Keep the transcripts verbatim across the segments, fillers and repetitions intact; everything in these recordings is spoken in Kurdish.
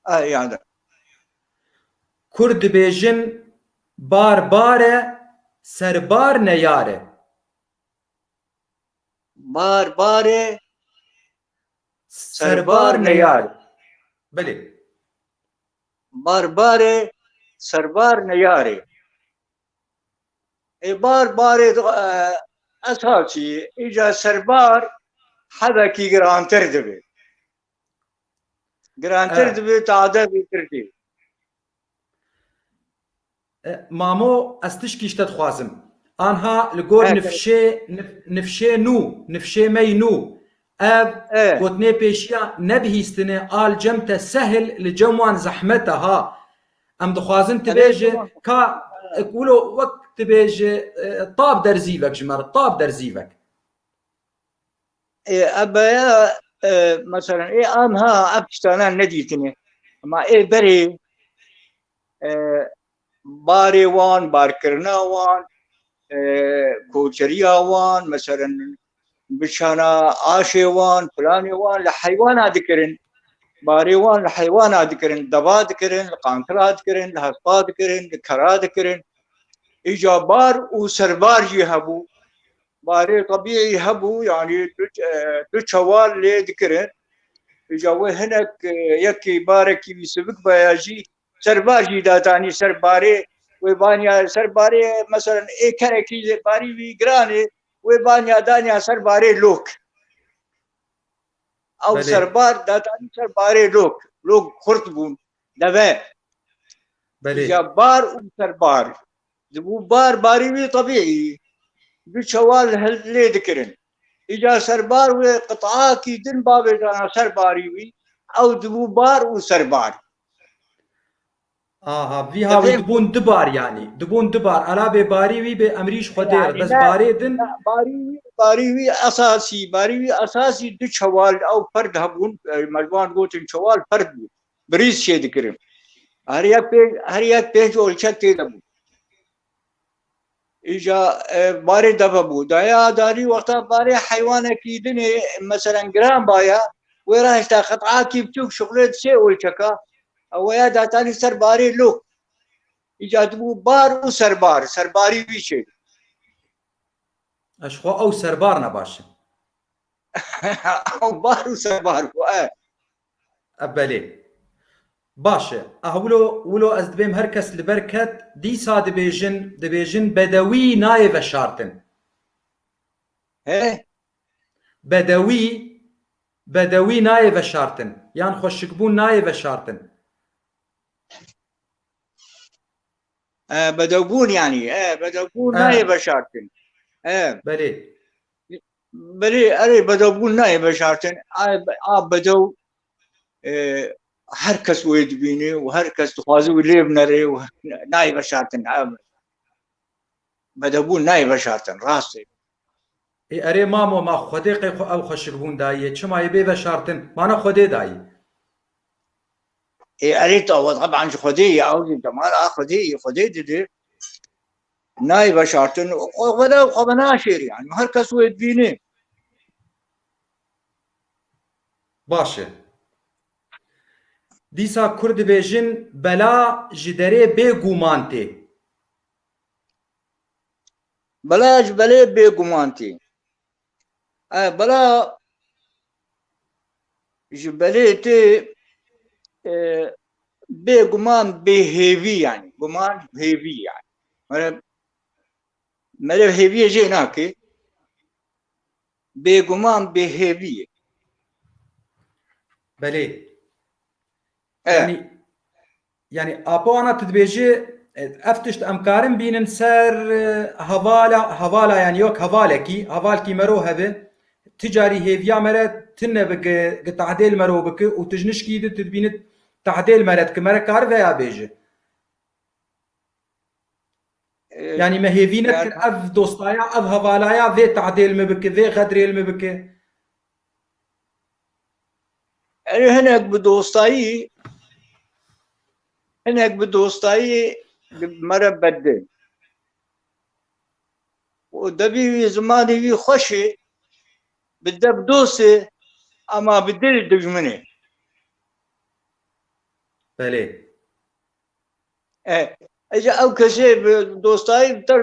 E, yani. Kurd dibêjin, bar bar e, serbar neyar e. Bar bar e, serbar neyar e. Belê. Bar bar e, serbar neyar e. Ê, bar barê, e, esasî, îca serbar hebekî girantir dibe. Girantir Evet. dibe, tade bê tirkî. E, Mamo, ez tişkî ji te dixwazim. Anha li gor Evet, evet. nifşê, nif-, nifşê nû, nifşê me yî nû, ev Evet. gotinê pêşiya ne bihîstine, al cem te sehil, li cem wan zehmet e ha. Em dixwazin tu Evet, bêje, tamam. ka, e, wilo wek tu bêje, e, tab derzîvek ji me re, tab derzîvek. Ê, ebeya, e, meselen, ê, anha ev tiştana nedîtine. Ama ê berê, e, barê wan, barkirina wan, e, koçeriya wan, meselen, biçana aşê wan, planê wan li heywana dikirin. Barê wan li heywana dikirin, deva dikirin, li qantira dikirin, li hespa dikirin, li kera dikirin. Îca bar û serbar jî hebû. Barê tebîî hebû, yanî du, e, du çewal lê dikirin. Îca wê hinek, e, yekî barekî wî sivik baya jî, serbar jî datanî ser barê, wê banya ser barê, meselen, ê kerekî barî wî giran e, wê banya danya ser barê lok. Ew Belê. serbar datanî ser barê lok. Lok xurt bûn. Deve. Belê. Îca bar û serbar. Dibû bar, barî wî tebîî. Du çewal hel-, lê dikirin. Îca serbar wê qit'akî din bavêjana ser barî wî. Ew dibû bar û serbar. Aha, vî Te hawî fêm dibûn du bar yanî. Dibûn du bar. Ala bê barî wî bê emrî ji Xwedê re. Yani Bes ne, barê din. ne, barî wî, barî wî esasî, barî wî esasî du çewal ew perd hebûn. E, me ji wan gotin çewal perd bû. Birîz çê dikirin. Her yek pê-, her yek pênc olçek tê de bû. Îca, e, barê deve bû. Daya darî wexta barê heywanekî dinê, meselen, giran baya, wê re hişta qit'akî biçûk şixulê di sê olçeka, ew ya datanî ser barê lok. Îca dibû bar û serbar, serbarî wî çê. Ez xwe ew serbar ne baş e. Ew bar û serbar bû, e. E, belê. Baş e. Ah, wilo, wilo ez dibêm her kes li ber ket, dîsa dibêjin, dibêjin bedewî nayê veşartin. He? Bedewî, bedewî nayê veşartin. Yan xweşikbûn nayê veşartin. E, bedewbûn yanî, e, bedewbûn E. nayê veşartin. E. Belê. Belê, erê, bedewbûn nayê veşartin. A, a bedew, e, her kes wê dibîne û her kes dixwaze wî lê binere û nayê veşartin. E, bedewbûn nayê veşartin, rast e. Ê, erê mamo, ma Xwedê qey xwe ew xweşikbûn dayî ye? Çima yê bê veşartin? Ma ne Xwedê dayî? Ê, erê tawa, teban ji Xwedê ye, ew jî temar a Xwedê ye, Xwedê dide. Nayê veşartin, xwe, Xwedê xwe venaşêrî, yani, her kes wê dibîne. Baş e. Dîsa Kurd dibêjin, bela ji derê bê guman tê. Bela ji belê bê guman tê. E, bela ji belê tê, e, bê guman, bê hêvî yani. Guman hêvî yani. Mere, mere hêviyê jê nake. Bê guman, bê hêvî ye. Belê. E. Yanî, yanî, apo ana tu dibêjî, e, ev tişt em karin bînin ser, e, hevala, hevala, yanî yok hevalekî, hevalkî mero hebe, ti carî hêviya mere tune bike, ki tahdêl mero bike û tu ji nişkî di tu dibînit tahdêl mere dike, mere kar veya bêje. E, Yanî me hêvî yani nekir ev dostaya, ev hevalaya vê tahdêl me bike, vê xedrêl me bike. Erê hinek bi dostayî, hinek bi dostayî bi me re bed de. Û debî wî zimanê wî xweş e, bi dev dost e, ama bi dil dijmin e. Belê. E, ece ew kesê bi dostayî bi te,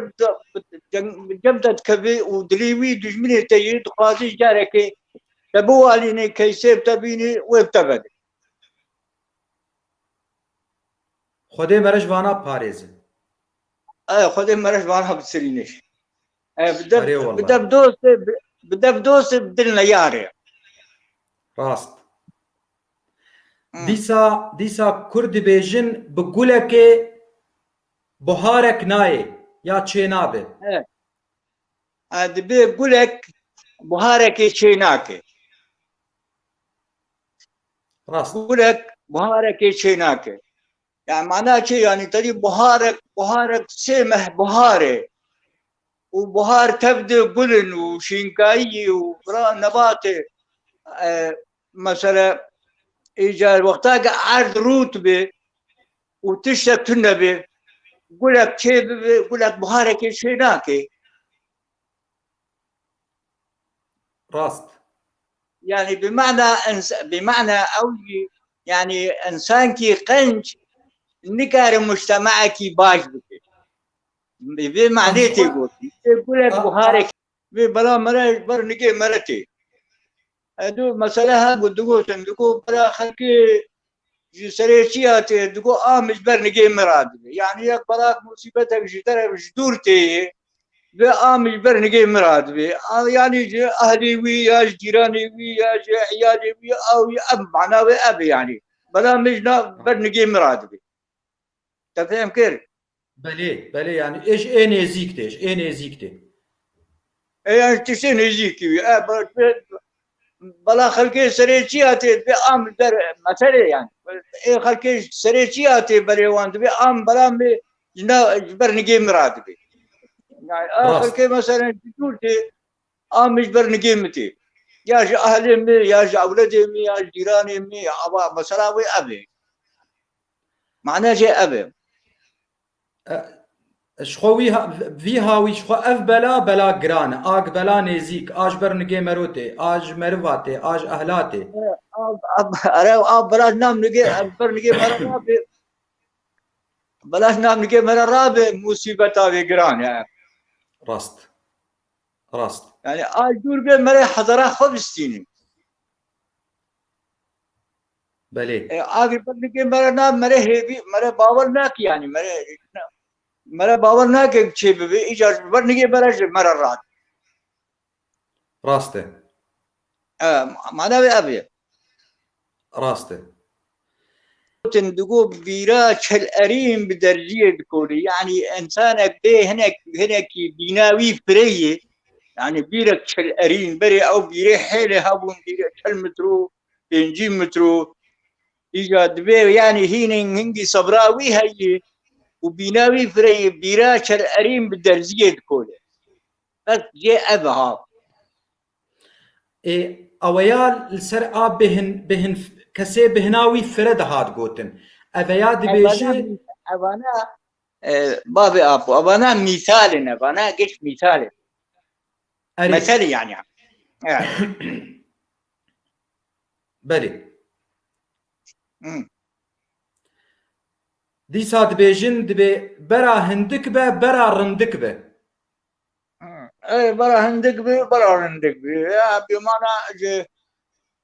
bi cem te dikevî û dilî wî dijminê te yî dixwazî carekê te biwalînî, keysê bi te bînî, wê bi te vedê. Xwedê mere ji vana parêze. E, Xwedê mere ji vana bisirîne. E, bi dev, Erê bi wele. dev dostê, bi, bi dev dostê bi dil neyarê. Rast. Hmm. Dîsa, dîsa Kurd dibêjin bi gulekê buharek nayê ya çênabe. E. E, dibê gulek buharekê çênake. Rast. Gulek buharekê çênake. Yani mana çi? Yani tedî buharek, buharek sê meh buharê. Û buhar tev de gulin û şînkayî û bira nebatê. E, mesela, îcar wexta ke erd rût be û tiştek tune be, gulek çê bibe, gulek buharekê çê nake. Rast. Yani bi mana ins-, bi mana ew jî, yani insankî qenc nikare mujtemaekî baş bike. Bi vê manê tê gotin. Tê gulek buharek. Vê bela mere ber nigê mere tê. Edo mesele hebû, digotin, digo bera xelkê ji serê çiya tê, digo a min ji ber nigê min radibe. Yani yek belak musîbetek ji teref ji dûr tê yê, vê a min ji ber nigê min radibe. A, yani ji ehlê wî ya ji cîranê wî ya ji eyalê wî a wî ev mana wê ev e yani. Bela min ji na ber nigê min radibe. Te fêm kir? Belê, belê, yani ê ji ê nêzîk tê, ji ê nêzîk tê. E, yani tiştê nêzîkî wî. E, be-, be-, bela xelkê serê çiya tê, bê am der meselê yani. Ê xelkê serê çiya tê berê wan dibê, am bela mi ji na, ji ber nigê mi radibe. Yani a Rast. xelkê mesela ji dûr tê, a min ji ber nigê min tê. Ya ji ahlê min, ya ji ewledê min, ya ji cîranê min, ya ava mesela wê ev e. Mane jê ev e. E, ji xwe wî ha-, vî hawî ji xwe ev bela, bela giran e. A gi bela nêzîk, a ji ber nigê mero tê, a ji meriva tê, a ji ehla tê. E, a, a, ere, a bela nam nigê, ev ber nigê mera rabe. Bela nam nigê mera rabe, musîbeta vê giran e. Rast. Rast. Yani a dûr bê mere hezara xwe bistînin. Belê. E, agir ber nigê mere na mere hêvî, mere bawer nake yani, mere, mere bawer nake çê bibe, îcar ber nigê mere ji mere rat. Rast e. E, mana wê ev e. Rast e. Gotin digo bîra çel erîn bi derziyê dikolî. Yani insanek bê hinek, hinekî bîna wî fireyê. Yani bîrek çel erîn berê ew bîrê hêlê hebûn bîrê çel metro, pêncî metro. Îca dibê yani hînên hingî sebra wî heyî û bîna wî fireyê bîra çel erîn bi derziyê dikolê. Bes cê ev ha. Ê, eweya li ser a bihin, bihin, kesê bihina wî fire dihat gotin. Eveya dibêje. Evana, evana, e, bavê Apo, evana mîsal in, evana geç mîsal in. Erê. Mesele yani. Evet. Belê. Hı. Dîsa dibêjin, dibê bera hindik be, bera rindik be. Ê, bera hindik bî, bera rindik bî. Ya, bi mana ji,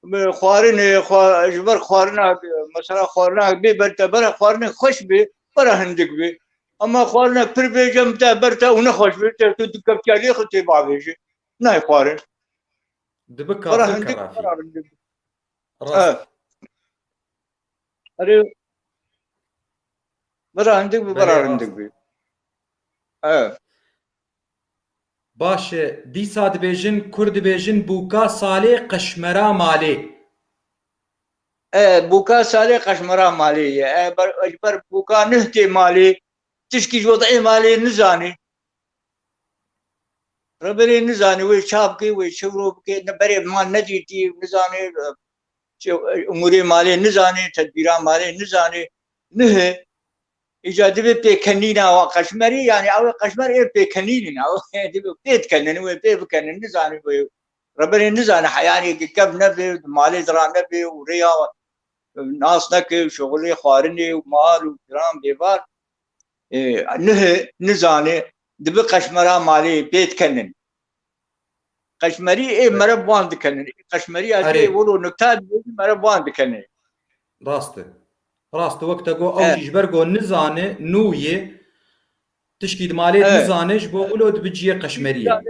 bi xwarinê, xwa-, ji ber xwarina, mesela xwarina bê ber te, bera xwarinê xweş bî, bera hindik bî. Ama xwarina pir bê cem te, ber te û nexweş bî, te tu dikevtiya lê xwe tê bavêjî. Nayê xwarin. Dibi Bera kafir hindik, kerafî. Bera rindik. Rast. Evet. Erê, bera hindik bî, bera rindik bî. Evet. Baş e, dîsa dibêjin, Kurd dibêjin, bûka salê qeşmera malê. E, bûka salê qeşmera malê ye. E, ber, ji ber bûka neh tê malê, tişkî ji wed'ê malê nizanî. Reberê nizanî wê ça bike, wê çewro bike, ne berê mal nedîtî, nizanî, çi, umûrê malê nizanî, tedbîra malê nizanî. Nihe, îca divê pêkenîna wa qeşmerî, yani ew ê qeşmer ê pêkenînin, ew ê divê pê dikenin, wê pê bikenin, nizanî wê reberê nizanî, heyanê ki kev nebe, malê dira nebe û rêya nas neke, şoxulê xwarinê û mal û filan bêvar. E, nihi, nizane, dibi qeşmera malê pê dikenin. Qeşmerî ê mere bi wan dikenin. Qeşmeriya dê wilo nukta dibêjî mere bi wan dikenin. Rast e. Rast e, wek te got, ew jî ji ber ku nizane, nû yê, tişkî di malê nizane, ji bo wilo dibi cihê qeşmeriyê.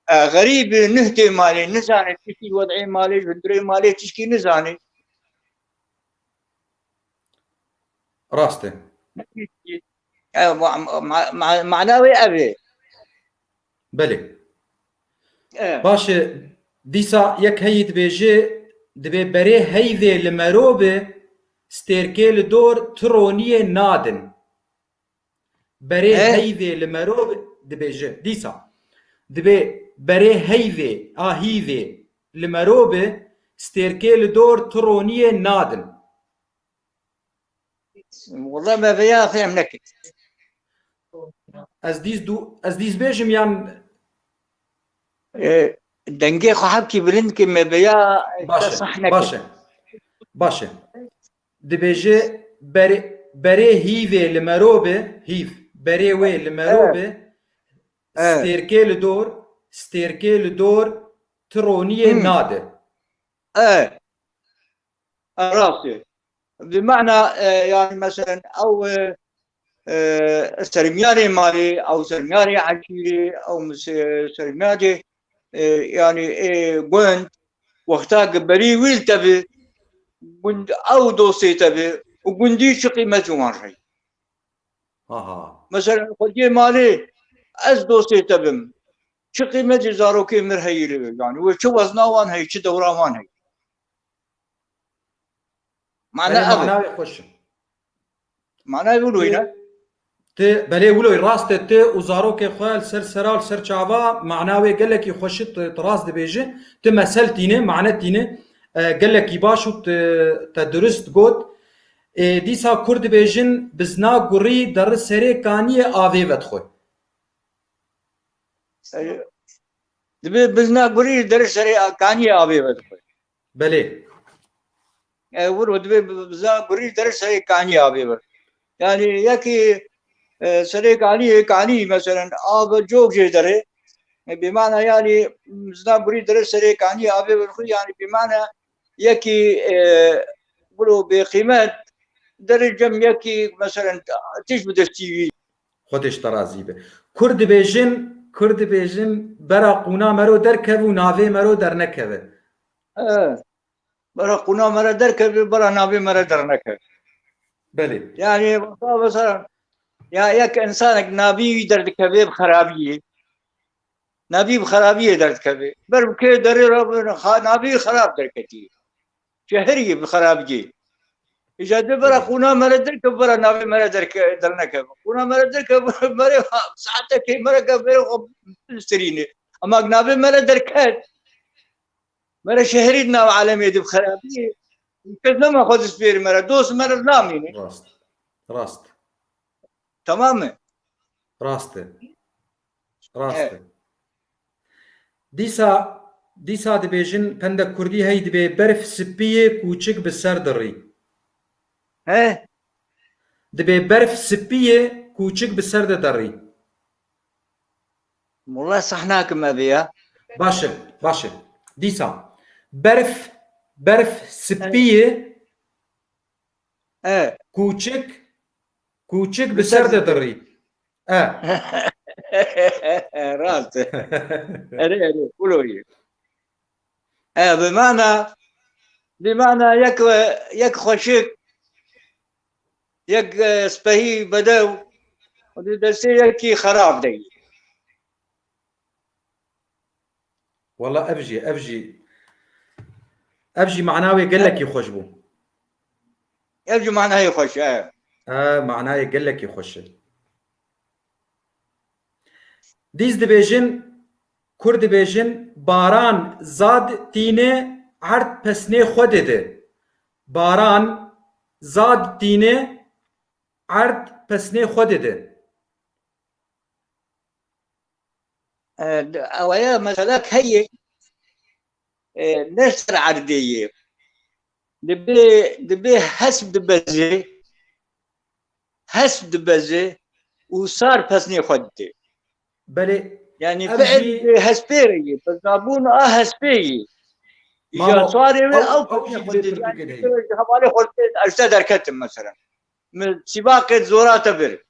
E, xerîb e, nuh tê malê, nizane, tişkî wed'ê malê, hundirê malê, tişkî nizane. Rast e. E, ma-, ma-, ma-, mana wê ev e. Belê. E. Baş e, dîsa yek heyî dibêje, dibê berê heyvê li mero be, stêrkê li dor ti roniyê nadin. Berê He? heyvê li mero be, dibêje. Dîsa. Dibê berê heyvê, a hîvê, li mero be, stêrkê li dor ti roniyê nadin. Wala me vêya fêm nekir. Ez dîs dû-, ez dîs bêjim yan? E, dengê xwe hebkî bilind kir, me vêya Baş e, sah nekir. Baş e. Baş e. Dibêje berê, berê hîvê li mero be, hîv, berê wê li mero Evet. be, Evet. stêrkê li dor, stêrkê li dor ti roniyê Hmm. nade. E. E, rast e. Bi mana, e, yani, meselen, ew, e, e, sermiyarê malê, ew sermiyarê eşîrê, ew mis-, e, sermiyarê, e, yani, e, gund, wexta ki berî wî li te bi, gund, ew dostê te bi, û gundî çi qîmet ji wan re? Aha. Mesela, xwediyê malê, ez dostê te bim. Çi qîmetê zarokê mir heyî li, yani, wê çi wezna wan heyî, çi dewra wan heyî? Mana Belê, ev e. mana wê xweş e. Mana ev wilo Ti, ne? ti, belê wilo rast e, ti û zarokê xwe li ser sera, li ser çava, mana wê gelekî xweş e, tu, tu rast dibêjî. Ti mesel tîne, mane tîne, e, gelekî baş û tu, te durist got. Ê, dîsa Kurd dibêjin, bizna gurî derri serê kaniyê avê vedixwe. E, dibê bizna gurî derri serê a-, kaniyê avê vedixwe. Belê. E, wilo dibê bizna gurî derri serê kaniyê avê vedixwe. Yani yekî, e, serê kaniyê, kanî, meselen, av cok jê derê. E, bi mana yani, bizna gurî derri serê kaniyê avê vedixwe, yani bi mana yekî, e, wilo bêqîmet, derê cem yekî, meselen, tişt bi destî wî. Xwedê ji te razî be. Kurd dibêjin, Kurd dibêjin, bera qûna mero derkeve û navê mero dernekeve. E, bera qûna mero derkeve, bera navê mero dernekeve. Belê. Yani, mesela, ya yek insanek navî wî derdikeve bi xerabiyê. Navî bi xerabiyê derdikeve. Ber bi kê derê re bi xa-, navî xerab derketî. Şehrî bi xerabiyê. Îca dê bira Belê. qûna mere derkeve, bira navê mere derke-, dernekeve. Qûna mere derkeve, mere saetekê mere ke bêrê xwe bilistirîne. Ama navê mere derket, mere şehrî di nav alemê de bi xerabiyê. Kes nema xwe dispêrî mere, dost mere namîne. Rast. Rast. Tamam mı? Rast e. Rast Evet. e. Dîsa, dîsa dibêjin, pende kurdî hey dibê berf sipî ye, kûçik bi ser dirî. He? Dibê berf sipî ye, kûçik bi ser de derî. Wala sah nakim ev ê ya. Baş e, baş e. Dîsa. Berf, berf sipî ye, E. kûçik, kûçik bi Bi ser ser de de dirî. E. Rast e. Erê, erê, wilo ye. E, bi mana, bi mana yek, yek xweşik, yek, e, spehî bedew, û di destê yekî xerab de ye. Wala ev jî, ev jî, ev jî mana wê gelekî xweş bû. Ev jî manayê xweş e. E, manayê gelekî xweş e. Dîs dibêjin, Kurd dibêjin, baran zad tîne, erd pesnê xwe dide. Baran zad tîne, erd pesnê xwe dide. E, awaya mesela heye, e, ne ser erdê ye. Dibê, dibê hesp dibeze, hesp dibeze û sar pesnê xwe didê. Belê, Yanî ev fiil jî dê hespê re yê, bi zabûn a hespê yê. Îja Mamo, sarê wê ew, ew ew pesnê jî xwe dibê didê. Yanî pirtûkê de heye. Ji hevalê xwe didê, ez te derketim mesela. Min sîbaqê zora te bir.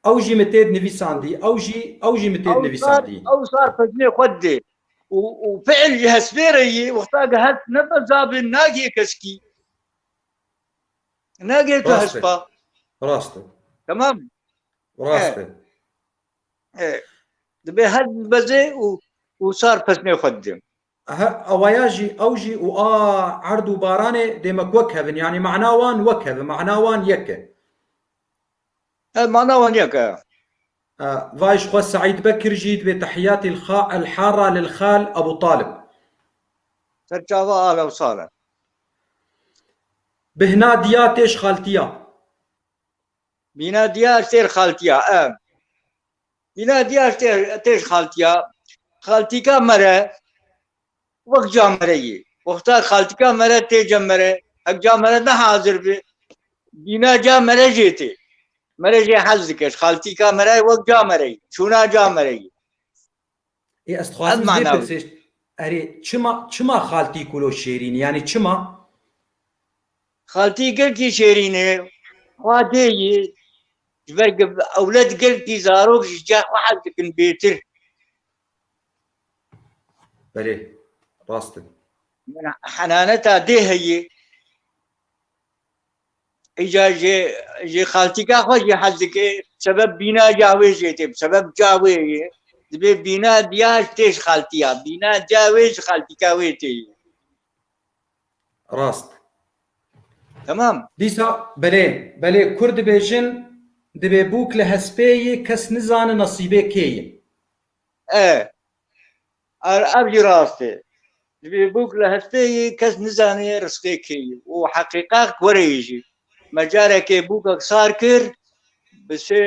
Ew jî min tê nivîsandî, ew jî, ew jî min tê Ew sar, nivîsandî. Ew sar pesnê xwe didê. Û, û fiil ji hespê re yê, wexta ke hesp ne bi zabê nagê keskî. Nagê tu Rast e. Hespa. Rast e. Tamam. Rast e. E, e, dibê hesp dibeze û, û sar pesnê xwe didê. He, awaya jî, ew jî û a erd û baranê dê me wek hev in. Yanî mana wan wek hev e, mana wan yek e. E, mana wan yek e. E, vay ji xwe Seîd Bekir jî dibê tehiyatî el xa-, el hara lil xal Ebu Talib. Serçava al ew sar e. Bihna diya têj xaltiya. Bîna diya têj xaltiya, e. Bîna diya tê-, têj xaltiya. Xaltîka mere, wek ca mere yê. Wexta xaltîka mere tê ca mere, hek ca mere ne hazir bi. Bîna ca mere jê tê. Mere jê hez dike. Xaltîka mere wek ca mere yê. Çûna ca mere yê. Ê, ez dixwazim Ev mana bipirsim, erê, çima, çima xaltî kulo şêrîn e? Yanî çima? Xaltî gelkî şêrîn e. Xwedê yê. Ji ber ku ewled gelkî zarok ji ca xwe hez dikin bêtir. Belê, rast e. Yanî henaneta dê heye. Îca ji, ji xaltîka xwe jî hez dike, sebeb bîna ca wê jê tê, sebeb ca wê yê. Dibê bîna diya tê ji xaltiya, bîna ca wê ji xaltîka wê tê. Rast. Tamam. Dîsa, belê, belê, kur dibêjin, dibê bûk li hespê yê, kes nizane nesîbê kê yê. E, er, ev jî rast e. Dibê bûk li hespê yê, kes nizane rizqê kê yê. Û heqîqet were yê jî. Me carekê bûkek sar kir, bi sê,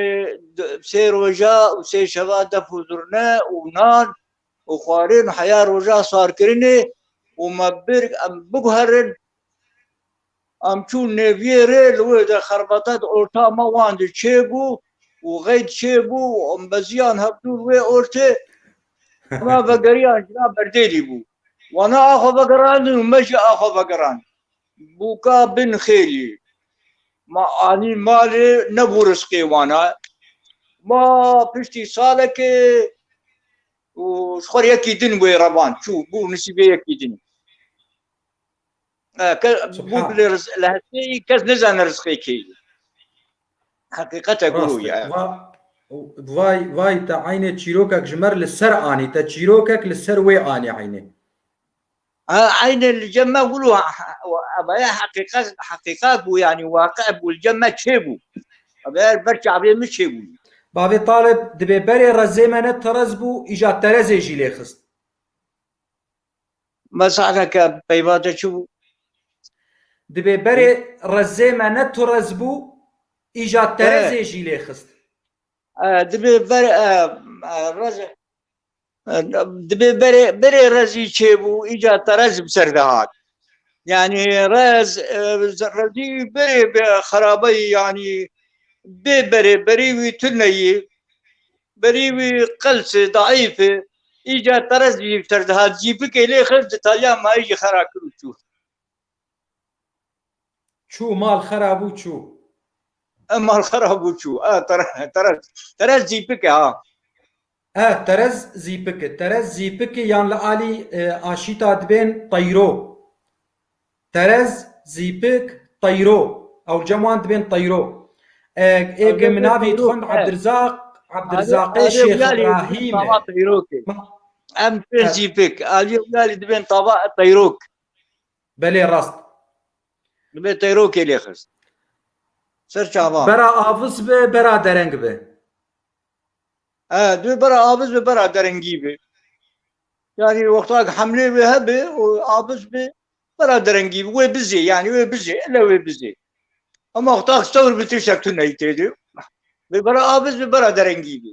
sê roja û sê şeva def û zurne û nan û xwarin heya roja sarkirinê û me bir em biguherin, em çûn nêviyê rê, li wê de xerbete di orta me wan de çêbû û xeyd çêbû û em beziyan hevdû li wê ortê. Wana vegeriyan jina berdêlî bû. Wana axwe vegerandin û me jî axwe vegerand. Bûka bin xêrî. Ma anî malê nebû rizqê wana. Ma piştî salekê û ji xwe yekî din wê revan çû, bû nisîbê yekî din. E, ke-, bûk Subhan. Li riz-, li hespê kes nizane rizqê kê ye. Heqîqete Rast gurû e. Ye. Va-, vay, vay te eynê çîrokek ji me re li ser anî, te çîrokek li ser wê anî eynê. Ha, eynê li cem me gurû, ha, ha, evaya heqîqet, heqîqet bû, yanî waqi bû, li cem me çêbû. Evaya ber çavê min çêbû. Bavê Talib, dibê berê rezê me ne terez bû, îja terezê jî lê xist. Mesaleke peyva te çi bû? Dibê berê rezê me ne turez bû, îja terezê jî lê xist. E, dibê ber, e, e, rez-, e, dibê berê, berê rezî çêbû, îca terez bi ser dihat. Yanî rez, e, rezî berê bi xerabeyî, yanî bê berê, berî wî tuneyî, berî wî qels e, daîf e, îca terez jî bi ser dihat, zîpikê lê xist, di taliya mayî jî xera kir û çû. Çû, mal xera bû, çû. E, mal xera bû, çû. E, tere-, terez, terez zîpik e, ha. E, terez zîpik e. Terez zîpik e, yan li alî, e, aşîta dibên teyro. Terez, zîpik, teyro. Ew cem wan dibên teyro. E, ê Alî ge min navî teyro, dixwend e. Abdirizaq, Abdirizaqê Alî Şêx Wiyalî dibên Îbrahîm e. Tava teyrok e. Ma-, Em pê e. Zîpik. Alî Wiyalî dibên tava teyrok. Belê, rast. Dibê teyrokê lê xist. Ser çavan. Bera aviz be, bera dereng be. E, dibê bera aviz be, bera derengî be. Yanî wexta ki hemlê wê hebe û aviz be, bera derengî be. Wê bizê, yanî wê bizê, ele wê bizê. Ama wexta ki stewr bi tiştek tuneyî tê de. Bê bera aviz be, bera derengî be.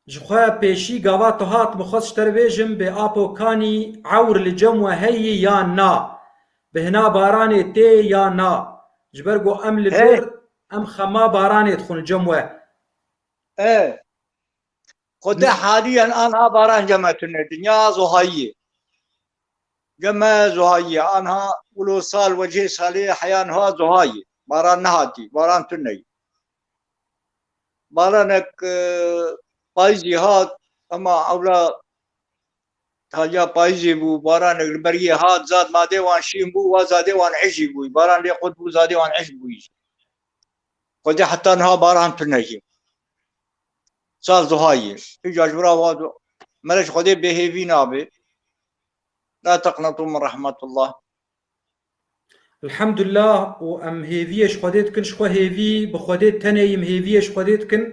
Ji xwe pêşî gava tu hat, min xwest ji te re bêjim, bê apo kanî ewr li cem we heyî yan na? Bi hina baranê tê yan na? Ji ber ku em li He. jor, em xema baranê dixwin li cem we. E, Xwedê haliyen anha baran cem me tune. Dinya zuhayî ye. Cem me zuhayî ye. Anha wilo sal wecihê salê heya niha zuhayî ye. Baran nehatî. Baran tune ye. Baranek, e, payîzî hat, ema ewla taliya payîzê bû, baranek li ber yê hat, zad madê wan şîn bû, wa zadê wan ejî bû. Baran lê qut bû, zadê wan ej bû. Xwedê heta niha baran tune jî. Sal zuha yê. Îca ji vira wa du-, mere ji Xwedê bêhêvî nabe. La teqnetu min rehmetullah. Elhamdulillah, û em hêviyê ji Xwedê dikin, ji xwe hêvî, bi Xwedê tenê yî, em hêviyê ji Xwedê dikin,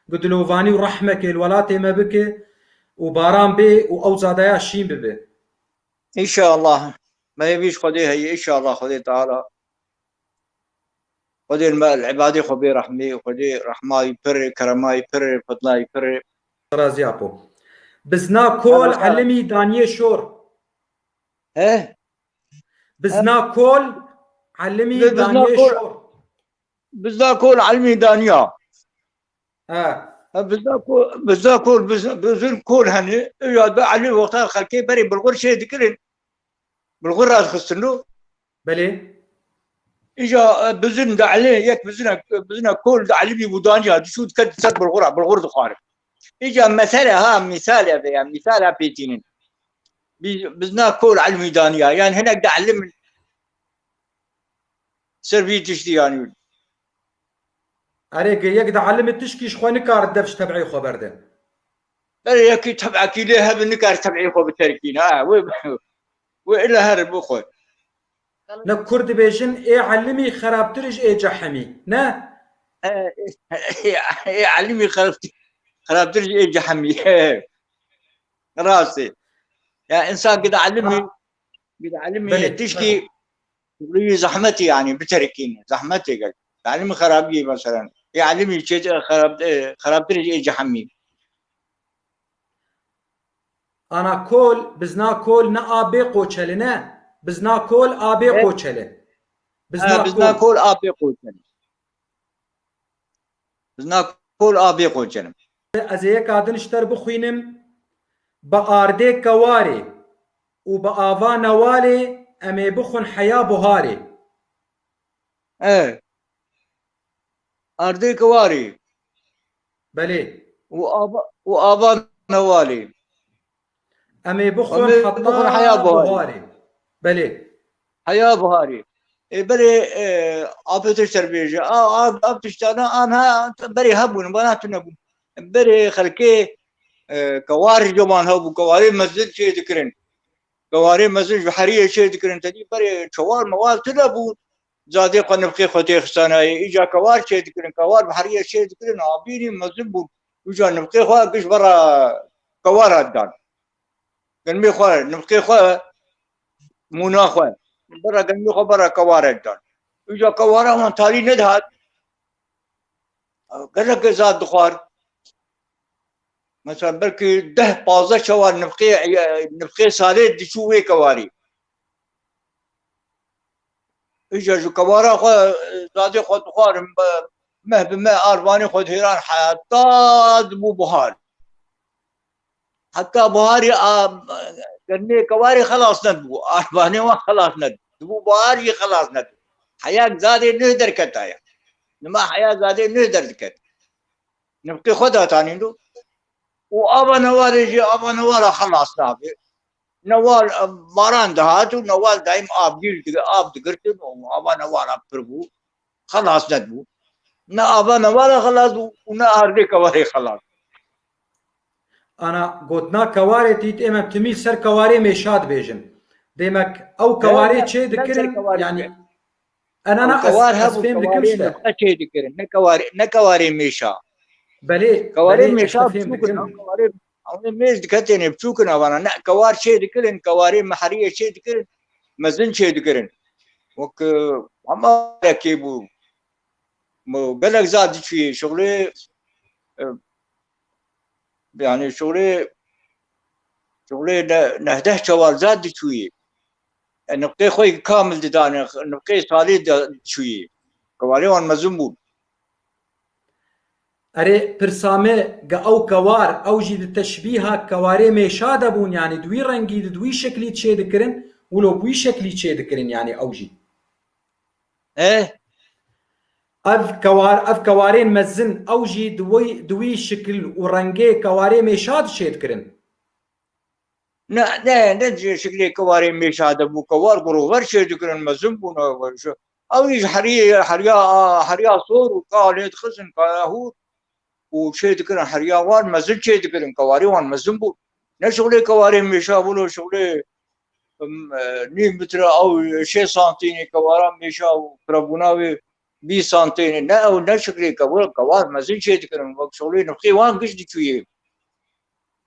ku dilovanî û rehmekê li welatê me bike û baran bê û ew zadaya şîn bibe. Înşallah. Me hêvî ji Xwedê heye, înşallah Xwedê Teala. Xwedê li me, li îbadê xwe bê rehmê, Xwedê rehmayî pir e, keremayî pir e, fedlayî pir e. Razî apo. Bizna kol, Allah sağ elimî daniyê şor. He? Bizna kol, elimî Bi-, bizna daniyê kol, şor. Bizna kol elimî daniya. He. Ha, bizna kol, bizna kol, biz-, bizin kol hene. Ya da elî wexta xelkê berê bilxur şey dikirin. Bilxur radixistin lo. Belê. Îca, e, bizin de elî, yek bizine, bizine kol de elî bî budaniya, dişû diket ser bilxura, bilxur dixware. Îca mesele ha, misal e veya, misal ha pêtînin. Bi-, bizna kol elmî daniya. Yani hinek de elim ser vî tiştî yani. Erê, ge-, yek de elimî tişkî ji xwe nikare dev ji teb'ê xwe berde. Berê yekî teb'ekî lê hebe nikare teb'ê xwe biterkîne. Ha, wê, wê ila here bi xwe. Ne Kurd dibêjin, ê elimî xerabtir ji ê cehemî. Ne? E, e, e, ê elimî xerabtir, xerabtir ji ê cehemî. Rast e. Ya insan ki de elimî, ki de elimî Belê, tişkî belê. Wî zehmetî yani biterkîne. Zehmetê gel. Elimî xerabî mesela. Ê elimî çê xerab-, e, xerabtir ê cehemî. Ana kol, bizna kol ne a bê qoçeli ne. Bizna kol a bê E? qoçeli. Bizna Ha, bizna kol. kol a bê qoçeli. Bizna kol a bê qoçeli. Ez ê yeka din ji te re bixwînim. Bi ardê kewarê û bi ava newalê em ê bixwin heya buharê. E. Ardê kewarê. Belê. Û ava, û ava newalê. Em ê bixwin Em ê heta bixwin heya buharê. buharê. Belê. Heya buharê. Ê, berê, e, apê te ser bêje. A, a, a tiştana anha berê hebûn, bana tune bûn. Berê xelkê, e, kewar ji coman hebû, kewarê mezin çê dikirin. Kewarê mezin ji heriyê çê dikirin. Tedî berê çewar mewal tune bûn. Zadê xwe nifqê xwe tê xistanayê. Îca kewar çê dikirin. Kewar bi heriyê çê dikirin. Abînî mezin bûn. Îca nifqê xwe giş vera kewara didan. Genmê xwe, nifqê xwe, mûna xwe. Bera genmê xwe bera kewara didan. Îca kewara wan talî nedihat. Gelek zad dixwar. Mesela belkî deh pazdeh çewar nifqê, nifqê salê diçû wê kewarî. Îca ji kewara xwe, zadê xwe dixwarin, meh bi meh arvanê xwe dihêran heta dibû buhar. Heta buharî a, genê kewarê xelas nedibû, arvanê wan xelas nedibû. Dibû buhar jî xelas nedibû. Heya zadê nû derketaya. Nima heya zadê nû derdiket. Nifqê xwe datanîn do. Û ava newarê jî, ava newara xelas nabe. Newar, e, baran dihat û newar daîm avgîr di-, av digirtin û ava newara pir bû. Xelas nedibû. Ne ava newara xelas bû û ne ardê kewarê xelas. Ana gotina kewarê tît ême timî ser kewarê mêşa dibêjin. Demek ew kewarê Ne, çê ne, ne dikirin, ser kewarê yani, me. Ana, Ew ana, ez, kewar ez hebû, fêm dikim kewarê işte. Nifqe çê dikirin, ne kewarê, ne kewarê mêşa. Belê, Kewarê belê, ez mêşa te fêm biçûk in, dikim. Ew kewarê, ew ê mêş diketêne biçûk in avana. Ne, kewar çê dikirin, kewarê meheriyê çê dikirin, mezin çê dikirin. Wek, e, hema rekê bû. Mo gelek zad diçûyê şixulê, e, Yani şuxulê, şuxulê ne-, nehdeh çewar zad diçûyê. E, nifqê xwe kamil didane, nifqê salê de diçûyê. Kewarê wan mezin bûn. Erê, pirsa me, ge ew kewar, ew jî di teşbîha kewarê mêşa de bûn, yanî di wî rengî, di wî şeklî çê dikirin, wilo bi wî şeklî çê dikirin, yanî ew jî. E? Ev kewar, ev kewarên mezin, ew jî di wî, di wî şekil û rengê kewarê mêşa de çê dikirin. Ne, ne, ne şeklê kewarê mêşa de bû, kewar gurover çê dikirin, mezin bûn. Ew, ew jî herî-, heriya, heriya sor û ka lê dixizin, kaya hûr û çê dikirin, heriya wan mezin çê dikirin, kewarê wan mezin bûn. Ne şuxulê kewarê mêşa bûn, şuxulê, em, e, nîv metre ew şêst santînê kewara mêşa û pirebûna wê bîst santînê. Ne ew, ne şeklê kewar, kewar mezin çê dikirin. Wek şuxulê nifqê wan giş diçûyê.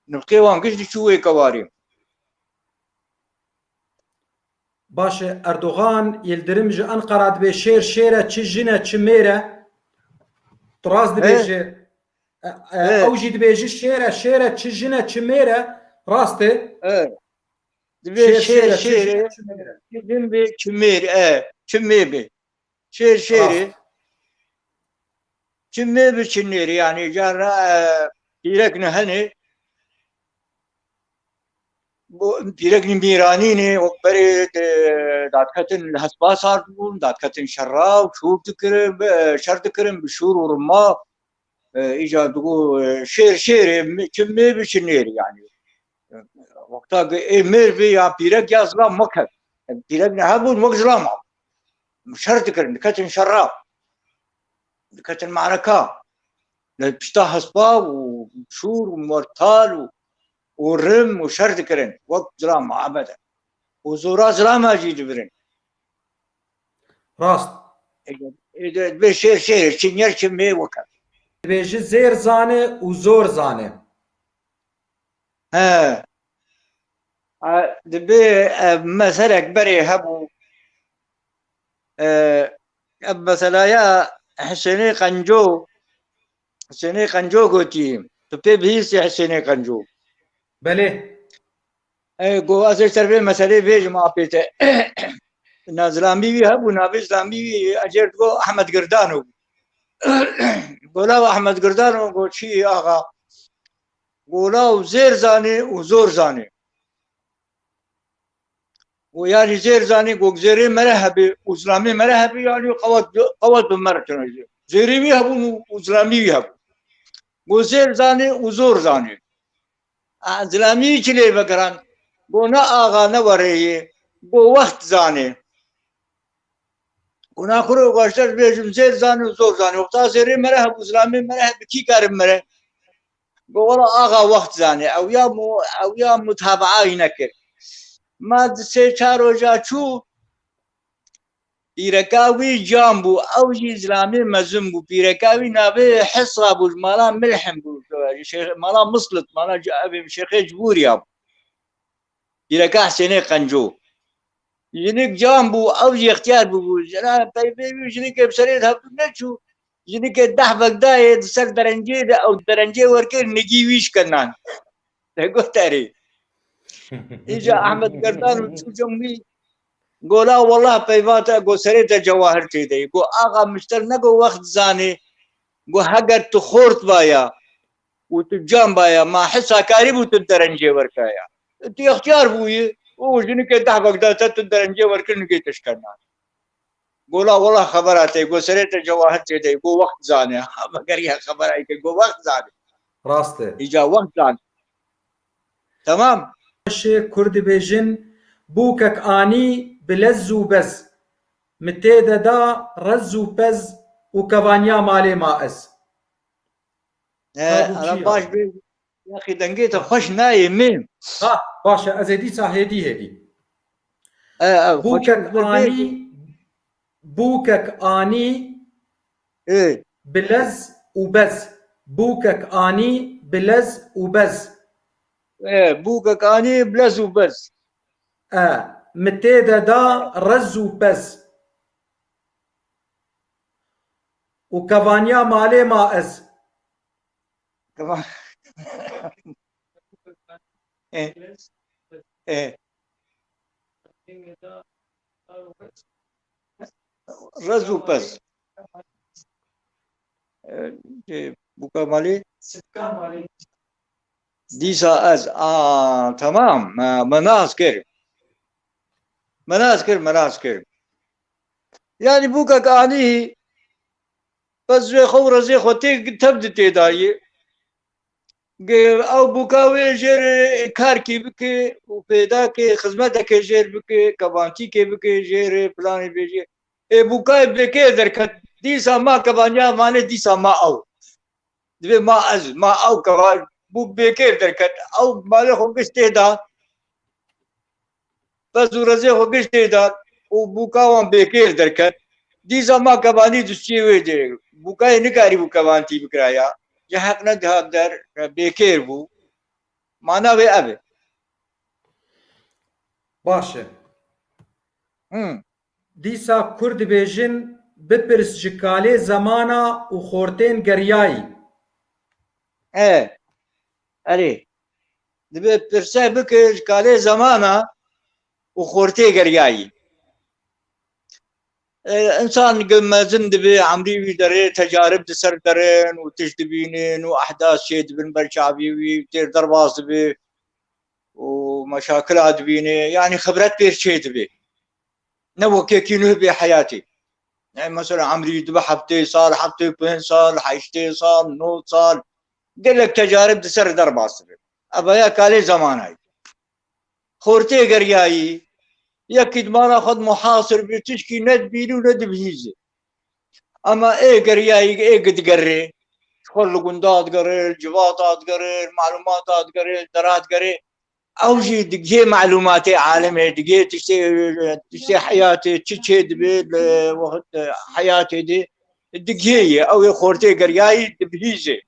Nifqê wan giş diçû wê kewarê. Baş e, Erdogan, Yildirim ji Enqera dibê şêr şêr e, çi jin e, çi mêr e. Tu rast He? dibêje. E, e, He. Ew jî dibêje şêr e, şêr e, çi jin e, çi mêr e. Rast e. He. Dibê Şêr şêr şêr e, şêr çi jin şêr e, e, çi mêr e. çi jin bê, çi mêr e, çi mê bê. Şêr şêr e. Rast. Çi mê bi çi nêrî, yanî cara, e, pîrek ne hene. Bu pîrekî mîranî ne, wek berê de dadiketin li hespa sar dibûn, dadiketin şerra û şûr dikirin, bi, şer dikirin bi şûr û rima. E, îca digo, e, şêr şêr e, mi-, çi mê bi çi nêrî, yanî. E, wexta ki ê mêr bi ya pîrek ya zilam wek hev. E, pîrek ne hebûn, wek zilam hebûn. Şer dikirin, diketin şerra. Diketin mareka. Li pişta hespa û şûr û mortal û, û rim û şer dikirin. Wek zilama ebede. Û zora zilama jî dibirin. Rast. Ê, ê, dibê şêr şêr, çi nêr çi mê weke. Dibêji zêr zane û zor zane. He. A, dibê, e, meselek berê hebû. E, ev meselaya Hisênê Qenco, Hisênê Qenco gotî. Tu pê bihîstî Hisênê Qenco. Belê. E, go ez ê ser vê meselê bêjim apê te. Na zilamî wî hebû, navê zilamî wî ecêr digo Ehmed Girdano. Go law Ehmed Girdano, go çi axa? Go law zêr zanê û zor zanê. Go yanî zêr zanê, go zêrê mere hebê û zilamê mere hebê, yanî qewet, qewet bi mere tune. Zêrê wî hebûn û, û zilamî wî hebûn. Go zêr zanê û zor zanê. A, zilamî çi lê vegiran? Go ne axa ne wereyê. Go wext zanê. Go na kuro baştir bêjim zêr zanê û zor zanê. Wexta zêrê mere hebû, zilamê mere hebû, kî karim mere? Go wela axa wext zanê. Ew ya mu-, ew ya mutabaayî nekir. Ma di sê çar roja çû, pîreka wî can bû, ew jî zilamê mezin bû. Pîreka wî navê Hisa bû, ji mala Milhim bû, ji mala Mislit, mala ci-, ev ê Şêxê Cibûriya bû. Pîreka Hisênê Qenco. Jinik can bû, ew jî extiyar bûbû. Jina peyvê wî jinikê bi serê de hevdû neçû. Jinikê deh vegdayê di ser derencê de, ew derencê werkir nigî wî şikenan. Te got erê. Îca Ehmed Gerdan û çû cem wî. Go la wellah peyva te, go serê te cewahir tê de. Go axa mişter ne go wext zanê. Go heger tu xort baya û tu can baya, ma Hisa karîbû tu derencê werkaya. Tu extiyar bûyî. Û jinikê deh vegda te tu derencê werkir nigê te şikenan. Go la wellah xebera te, go serê te cewahir tê de, go wext zane. Ha, veger ya xebera ke, go wext zane. Rast e. Îca wext zane. Tamam. Şê Kurd dibêjin, bûkek anî bi lez û bez. Mi tê de da rez û pez û kevaniya malê ma ez. He, Ka bû ana çi baş ya? Bê, yaxî dengê te xweş nayê min. Ha, baş e, ez ê dîsa hêdî hêdî. E, e, xweş Bûkek bê, bê. Anî, bûkek anî Ê. Bi lez û bez. Bûkek anî bi lez û bez. E, bûkek anî bi lez û bez. E, mi tê de da rez û pez. Û kevaniya malê ma ez. Keva-, E, e. Rez û pez. E, e, bûka malê? Dîsa ez, a, temam, me, me nas kir. Me nas kir, me nas kir. Yanî bûkek anî, pez wê xwe û rezê xwe tê, tev di tê dayê. Ge-, ew bûka wê jêr karkî bike û pêdakê xizmetekê jêr bike, kebantîkê bike, jêr planê bêjê. Ê bûkayê bêkê derket, dîsa ma kebaniya vanê dîsa ma ew. Divê ma ez, ma ew keva bû bêkê derket. Ew malê xwe giş tê da. Pez û rezê xwe giş tê da û bûka wan bêkêr derket. Dîsa ma kebanî dustiyê wê dê. Bûkayê nikarîbû kebantî bikiraya. Ji heq nedihat der, bêkêr bû. Mana wê ev e. Baş e. Hmm. Dîsa Kurd dibêjin, bipirs ji kalê zemana û xortên geriyayî. E, erê. Dibe pirse bike ji kalê zemana û xortê geriyayî. E, însan ge mezin dibe, emrî wî derê, tecarib di ser derin û tişt dibînin û ehdas çê dibin ber çavê wî, têr derbas dibe û meşakila dibîne, yanî xibret pêr çê dibe. Ne wekekî nuh bê heyatê. Yani mesela emrî dibe heftê sal, heftê pênc sal, heştê sal, nod sal. Gelek tecarib di ser derbas dibe. Eva ya kalê zemanayî. Xortê geriyayî, yekî di mala xwe de muhasir bî, tişkî ne dibînî û ne dibihîzê. Ema ê geriyayî, ê digerê, ji xwe li gunda digerê, li civata digerê, li malûmata digerê, li dera digerê. Ew jî digihê malûmatê alemê, digihê tiştê, tiştê heyatê, çi çê dibe li wext heyatê de, digihê ye. Ew ê xortê geriyayî dibihîzê.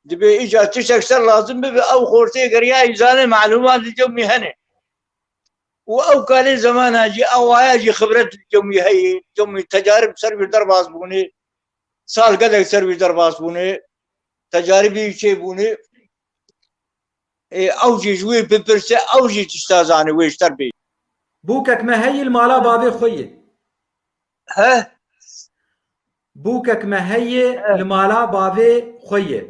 Dibe îca tiştek ser lazim bibe, ew xortê geriyayî zane malûmat li cem wî hene. Û ew kalê zemana jî, ew waya jî xibret li cem wî heye, cem wî tecarib ser wî derbas bûne, sal gelek ser wî derbas bûne, tecaribî çê bûne. Ê, ew jî ji wî bipirse, ew jî tişta zane wê ji te re bê. Bûkek me heye li mala bavê xwe ye. He? Bûkek me heye He. li mala bavê xwe ye.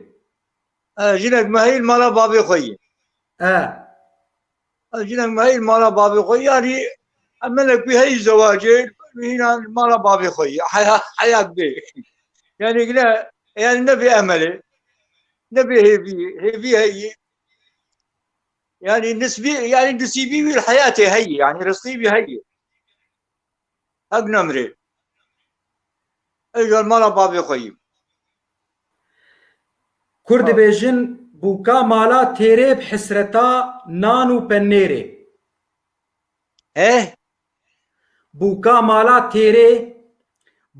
E, jinek me heye li mala bavê xwe ye. E. E, jinek me heye li mala bavê xwe ye. Yanî emelek wî heye zewacê, hîna li mala bavê xwe ye. Heya, heya bê. Yanî ne, yanî ne bê emelê. Ne bê hêvî, hêvî heye. Yanî nisbî, yanî nisîbî wî li heyatê heye. Yanî rizqî wî heye. Hek nemrê. Ê ji mala bavê xwe yî. Kur Ha. dibêjin, bûka mala têrê bi hesreta nan û penêrê. He? Bûka mala têrê,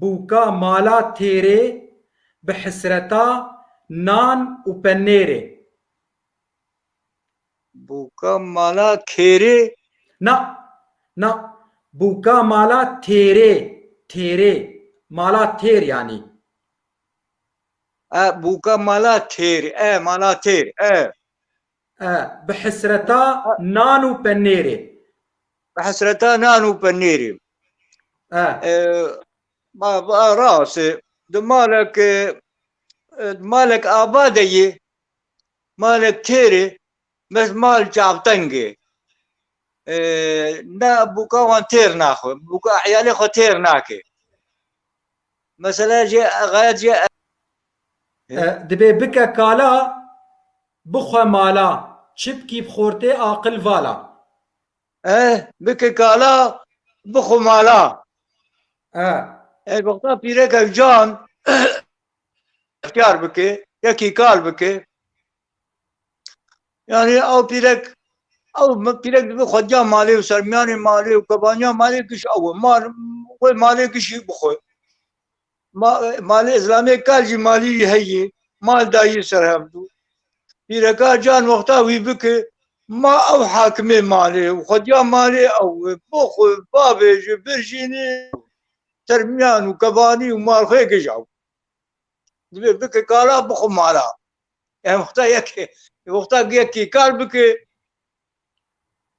bûka mala têrê bi hesreta nan û penêrê. Bûka mala kêrê. Na, na. Bûka mala têrê, têrê. Mala têr yanî. E, bûka mala têr, e, mala têr, e. E, bi hesreta nan û penêrê. Bi hesreta nan û penêrê. E. E, ba, ba, rast e. Di malek, e, di malek ava de yê, malek têr e, mes mal çavteng e. E, ne bûka wan têr naxwe, bûka eyalê xwe têr nake. Mesela jê, xayet jê E, dibê bike kala, bixwe mala, çi bikî bi xortê aqil vala. E, bike kala, bixwe mala. E. E, wexta pîrekek can, extiyar bike, yekî kal bike. Yanî ew pîrek, ew pîrek dibe xwediya malê û sermiyanê malê û kebaniya malê giş ew e. Mal, wê malê gişî bixwe. Ma-, malê Îslamê kal jî malî wî heye. Mal dayî ser hevdû. Pîreka can wexta wî bike, ma ew hakimê malê û xwediya malê ew e. Bixwe, bavêje, birjînê, sermiyan û kebanî û malxwê giş ew. Divê bike kala bixwe mala. Em wexta yek, wexta yekî kar bike,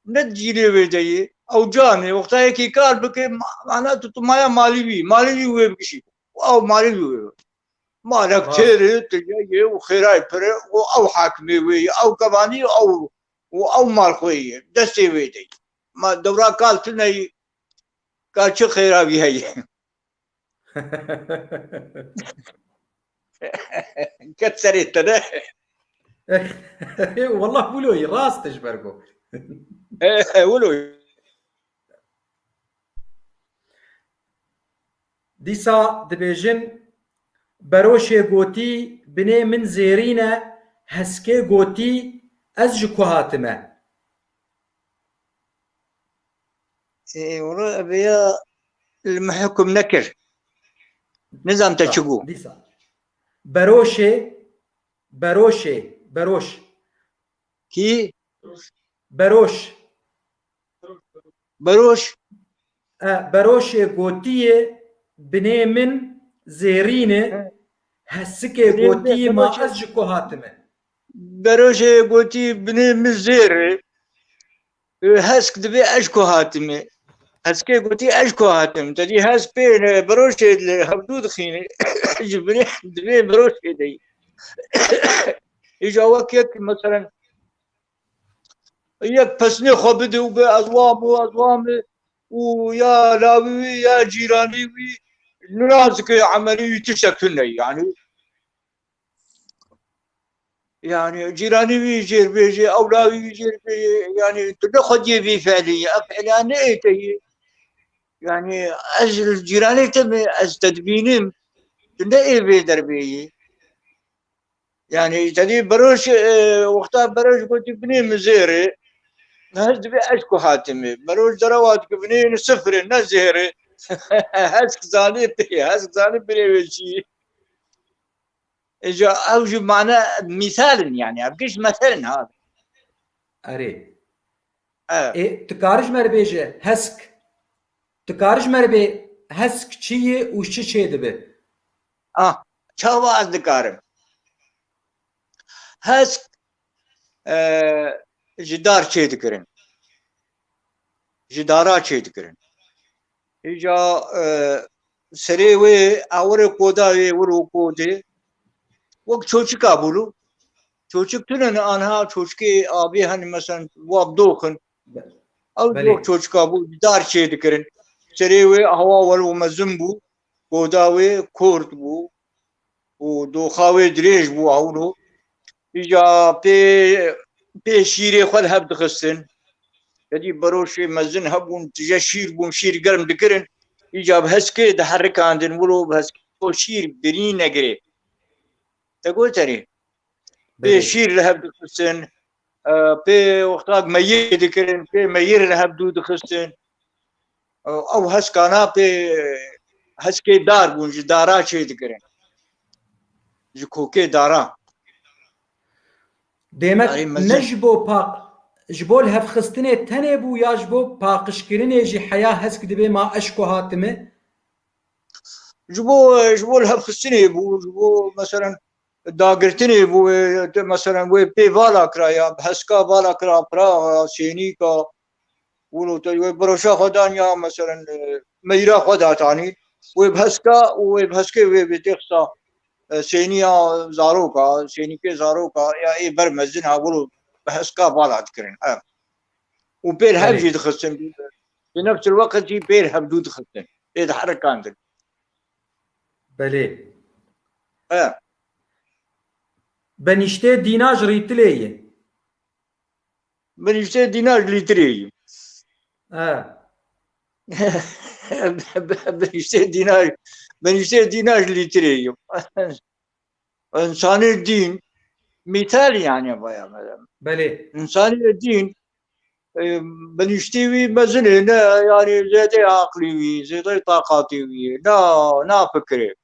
ne cîlê wê de yê. Ew can e. Wexta yekî kar bike, ma-, mana tu, tu maya malî wî. Malî wî wê bigişî. Ew malî wî wê. Malek Rast. Têr e, tu ye, ye û xêrayê pir e, û ew hakimê wê ye, ew kevanî, ew, û ew mal xwe ye. Destê wê de ye. Ma dewra kal tune ye, ka çi xêra wî heye? Ket serê te ne? Wallah wilo yî, rast e ji ber ku. E, e, wilo yî. Dîsa dibêjin, Beroşê gotî, binê min zêrîn e, Heskê gotî, ez ji ku hatime? Ê, wala vêya li min hukm nekir. Nizam te çi got. Dîsa. Beroşê, Beroşê, Beroş. Kî? Beroş. Beroş. E, Beroşê gotiye, binê min zêrîn e, Hesikê gotiye, ma ez ji ku hatime. Beroşê gotî, binê min zêr e. Hesk dibê ez ji ku hatime. Heskê gotî ez ji ku hatim. Te dî hesk pê, e, beroşê li hevdû dixîne. Ji binê dibê beroşê de. Îca wek yek, meselen, yek pesnê xwe bide û be ez wa bû, ez wa me û ya lawî wî ya cîranî wî nirazike emelî wî tiştek tune, yani. Yani cîranî wî jêr bêje, ew lawî wî jêr bêje, yani tu ne xwediyê vî felî, ev felî ne ê te yî. Yani ez li cîranê te me, ez te dibînim, tu ne ê vê derbê yî. Yani te dî Beroş, e, wexta Beroş gotî binê min zêr e, hez dibê ez ku hatime. Beroş derewa dike binê min sifir e, ne zêr e. Hesk zanê tê, hesk zanê birê wê çi. Îca ew jî mane mîsal in yani. Ev giş mesel in ha. Erê. Evet. Ê, tu karî ji me re bêje hesk. Tu karî ji me re bê hesk çi ye û ji çi çê dibe? Ah, çawa ez dikarim? Hesk, e, ji dar çê dikirin. Ji dara çê dikirin. Îca, e, serê wê ewirê koda wê wiro kodê. Wek çoçika bû. Çoçik tune ne anha, çoçikê avê hani, meselen, wa bi doxin. Ew Belê. Wek çoçika bû, dar çê dikirin. Serê wê hewa welo mezin bû, koda wê kort bû û doxa wê dirêj bû, hewlo. Îca pê, pê şîrê xwe li hev dixistin. Tedî beroşê mezin hebûn, tije şîr bûn, şîr germ dikirin. Îca bi heskê diherikandin, wilo bi heskê o şîr birî negirê. Te got erê. Pê Belê. Şîr li hev dixistin, e, pê wextak meyir dikirin, pê meyir li hev dû dixistin. Ew heskana pê heskê dar bûn, ji dara çê dikirin. Ji kokê dara. Demek Tarî mezin. Ne ji bo paq, ji bo li hev xistinê tenê bû ya ji bo paqijkirinê jî heya hesk dibê ma eşko hatime? Ji bo, ji bo li hev xistinê bû, ji bo, meselen, dagirtinê bû, e, te, meselen, wê pê vala kira ya, bi heska vala kira, pira, sênîka, wilo te wê biroşa xwe dan ya, meselen, e, meyra xwe datanî, wê bi heska û wê bi heskê wê bê têxisa, e, sêniya zaroka, sênîkê zaroka ya ê ber mezin ha, wilo bi heska vala dikirin. E. Û pêr hev Belê. Jî dixistin. Bi nefs el weqt jî pêr hevdû dixistin. Ê diherikandin. Belê. E. Benîştê dîna ji rîtilê ye. Benîştê dîna ji lîtirê ye. E. Benîştê dîna, benîştê dîna ji lîtirê ye. Însanê dîn, mîtal yani vaya, mesela. Belê. Însanê dîn, e, benîştê wî mezin e, ne, yani zêde aqlê wî, zêde taqatê wî, na, na fikirê.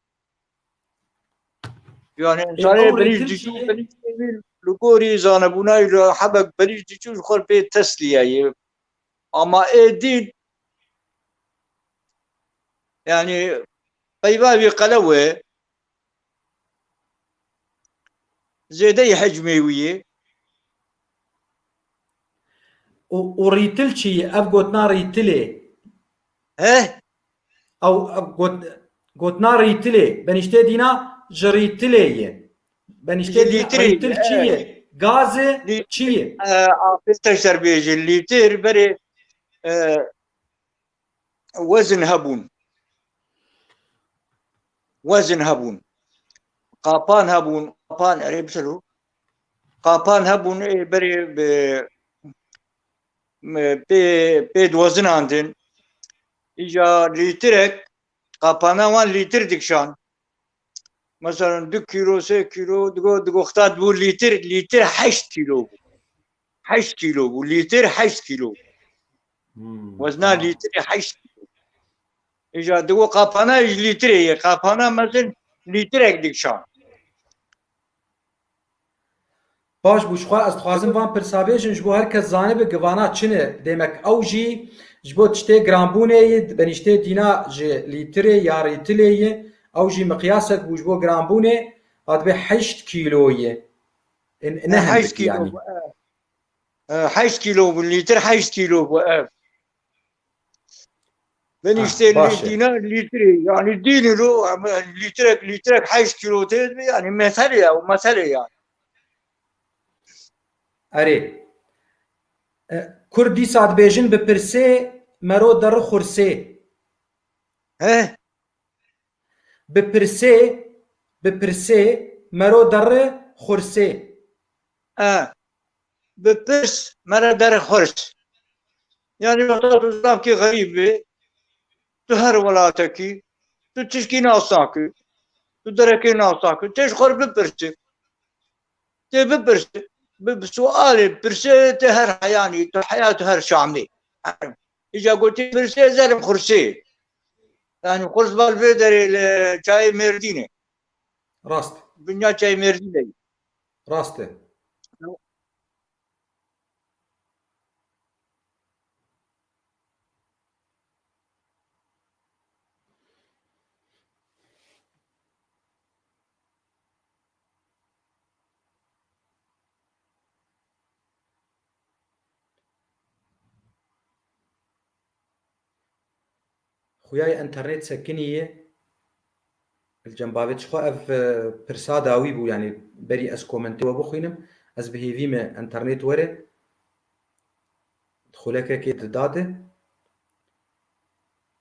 Yani Ê, însanê ew benîş rêtin diçû, çi ye? Benîştê wî li gorî zanebûna wî li hebek benîş diçû ji xwe pê tesliye ye. Ama ê dîn, yani peyva wî qelew e. zêdeyî hecmê wî yê. Û, û rîtil çi ye? Ev gotina rîtilê. He? Ew, ev got-, gotina rîtilê. Benîştê dîna ji rîtilê ye. Benîştê Ji dîna lîtirê rîtil ye, çi ye? Gaz e, lî-, çi ye? E, afê te şer bêje. Lîtir berê, e, wezin hebûn. Wezin hebûn. Qapan hebûn. Qapan, erê biselo. Qapan hebûn, ê, berê bi, me, pê, pê diwezinandin. Îca lîtirek, qapana wan lîtir dikişan. Mesela du kîlo, sê kîlo, digo, digo xta dibû lîtir, lîtir heşt kîlo bû. Heşt kîlo bû, lîtir heşt kîlo. Hmm, Wezna tamam. Lîtirê heşt kîlo. Îca digo qapana ji lîtirê ye, qapana mezin lîtirek dikişan. Baş bû, ji xwe ez dixwazim van pirsa bêjim, ji bo her kes zanibe ki vana çi ne. Demek ew jî ji bo tiştê giranbûnê yê, benîştê dîna ji lîtirê ya rîtilê yê, ew jî miqyasek bû ji bo giranbûnê, va dibe heşt kîlo yê. E, ne E, heşt hindik kîlo yanî. bû, e. E, heşt kîlo bû, lîtir heşt kîlo bû, ev. Ben Ha, işte baş e. dîna lîtirê, yani dînî lo, ama lîtirek, lîtirek heşt kîlo tê, yani mesele ya, o mesele yani. Erê. E, Kurd dîsa dibêjin bi pirsê, mero derri xursê. He? Bi pirsê, bi pirsê, mero derri xursê. E, bi pirs, mere derri xurs. Yani wexta tu zafkî xerîb bî, tu her welatekî, tu tişkî nas nakî, tu derekê nas nakî, tê ji xwe bipirse. Tê bipirse, bi, bi sualê pirsê tê her heyanî, tu heya tu her şamê. Îca gotî pirsê zerim xursê. Yani xurs val vê derê li çayê Mêrdînê. Rast. Dinya çayê Mêrdînê. Rast e. Xuya ye enternet sekinî ye. Li cem bavê çixwe ev, e, pirsa dawî bû, yanî berî ez komentê we bixwînim, ez bi hêvî me enternet were. Xulekekê didade.